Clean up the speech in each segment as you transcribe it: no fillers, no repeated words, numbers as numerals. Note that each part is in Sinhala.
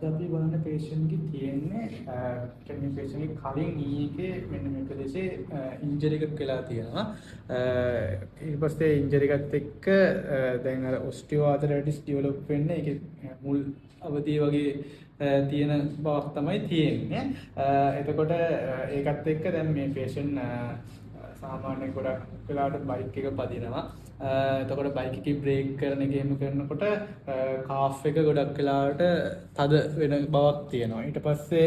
අද අපි බලන පේෂන්ට්ගේ තියෙන්නේ කියන්නේ මේ පේෂන්ට්ගේ කලින් knee එකේ මෙන්න මේ ප්‍රදේශයේ ඉන්ජරි එකක් වෙලා තියෙනවා. ඊට පස්සේ ඉන්ජරි එකත් එක්ක දැන් අර ඔස්ටියෝ ආතරයිටිස් ඩෙවලොප් වෙන්න ඒකේ මුල් අවධිය වගේ තියෙන බවක් තමයි තියෙන්නේ. එතකොට ඒකත් එක්ක දැන් මේ පේෂන්ට් සාමාන්‍යයෙන් ගොඩක් වෙලාවට බයික් එක පදිනවා. එතකොට බයික් එකේ බ්‍රේක් කරන එක එහෙම කරනකොට කාෆ් එක ගොඩක් වෙලාවට තද වෙන බවක් තියෙනවා. ඊට පස්සේ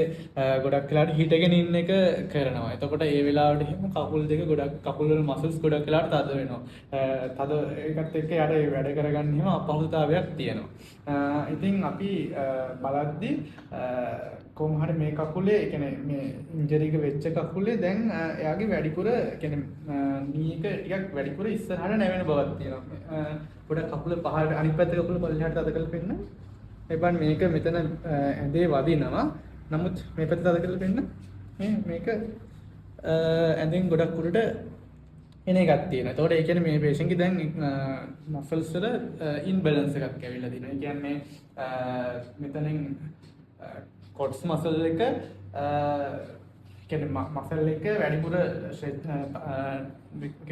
ගොඩක් වෙලාවට හිටගෙන ඉන්න එක කරනවා. එතකොට ඒ වෙලාවට එහෙම කකුල් දෙක ගොඩක් කකුල් වල මසල්ස් ගොඩක් වෙලාවට තද වෙනවා. තද ඒකත් එක්ක යාට ඒ වැඩ කරගන්න එහෙම අපහසුතාවයක් තියෙනවා. ඉතින් අපි බලද්දි කොහොම හරි මේ කකුලේ, ඒ කියන්නේ මේ ඉන්ජරි එක වෙච්ච කකුලේ දැන් එයාගේ වැඩිපුර, ඒ කියන්නේ නී එක ටිකක් වැඩිපුර ඉස්සරහට නැවෙන බවක් තියෙනවා. පොඩක් කකුල පහළට, අනිත් පැත්ත කකුල පල්ලෙහාට තද කරලා පෙන්න. ඒ බලන්න මේක මෙතන ඇඳේ වදිනවා. නමුත් මේ පැත්ත තද කරලා පෙන්න. මේ මේක ඇඳෙන් ගොඩක් උඩට එන එකක් තියෙනවා. එතකොට ඒ කියන්නේ මේ පේෂන්ට්ගේ දැන් මසල්ස් වල ඉන්බැලන්ස් එකක් ඇවිල්ලා තියෙනවා. ඒ කියන්නේ මෙතනින් ක්වොඩ්ස් මසල් එක, කියන්නේ මසල් එක වැඩිපුර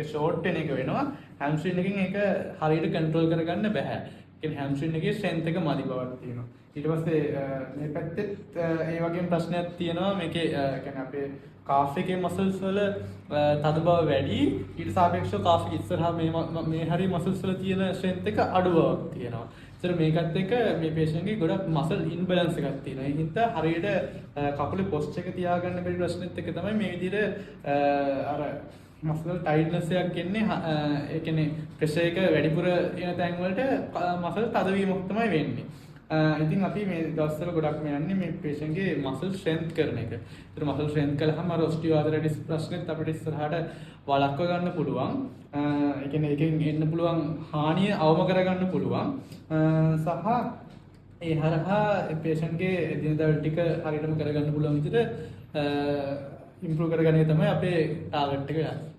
ෂෝට් වෙන එක වෙනවා. හැම්ස්ට්‍රින් එකෙන් ඒක හරියට කන්ට්‍රෝල් කරගන්න බැහැ. ඒ කියන්නේ හැම්ස්ට්‍රින් එකේ ස්ට්‍රෙන්ත් එක මදි බවක් තියෙනවා. ඊට පස්සේ මේ පැත්තෙත් ඒ වගේම ප්‍රශ්නයක් තියෙනවා. මේකේ කියන්නේ අපේ කාෆ් එකේ මසල්ස් වල තද බව වැඩි. ඊට සාපේක්ෂව කාෆ් එක ඉස්සරහා මේ මේ හරි මසල්ස් වල තියෙන ස්ට්‍රෙන්ත් එක අඩු බවක් තියෙනවා. ඒතර මේකත් එක්ක මේ පේෂන්ට්ගේ ගොඩක් මසල් ඉන්බැලන්ස් එකක් තියෙනවා. ඒ හින්දා හරියට කකුලේ පොස්චර් එක තියාගන්න බැරි ප්‍රශ්නෙත් එක්ක තමයි මේ විදිහට අර මසල් ටයිට්නස් එකක් එන්නේ. ඒ කියන්නේ ප්‍රෙෂර් එක වැඩිපුර එන තැන් වලට මසල් තදවීමක් තමයි වෙන්නේ. ඉතින් අපි මේ දවස්වල ගොඩක්ම යන්නේ මේ පේෂන්ට්ගේ මසල් ස්ට්‍රෙන්ත් කරන එක. ඒතර මසල් ස්ට්‍රෙන්ත් කළාම අර ඔස්ටියෝ ආතරයිටිස් ප්‍රශ්නෙත් අපිට ඉස්සරහට වළක්ව ගන්න පුළුවන්. ඒ කියන්නේ ඒකෙන් එන්න පුළුවන් හානිය අවම කරගන්න පුළුවන්. සහ ඒ හරහා ඒ පේෂන්ට්ගේ එදිනෙදා වැඩ ටික හරියටම කරගන්න පුළුවන් විදිහට ඉම්ප්‍රූව් කරගන්න එක තමයි අපේ ටාගට් එක.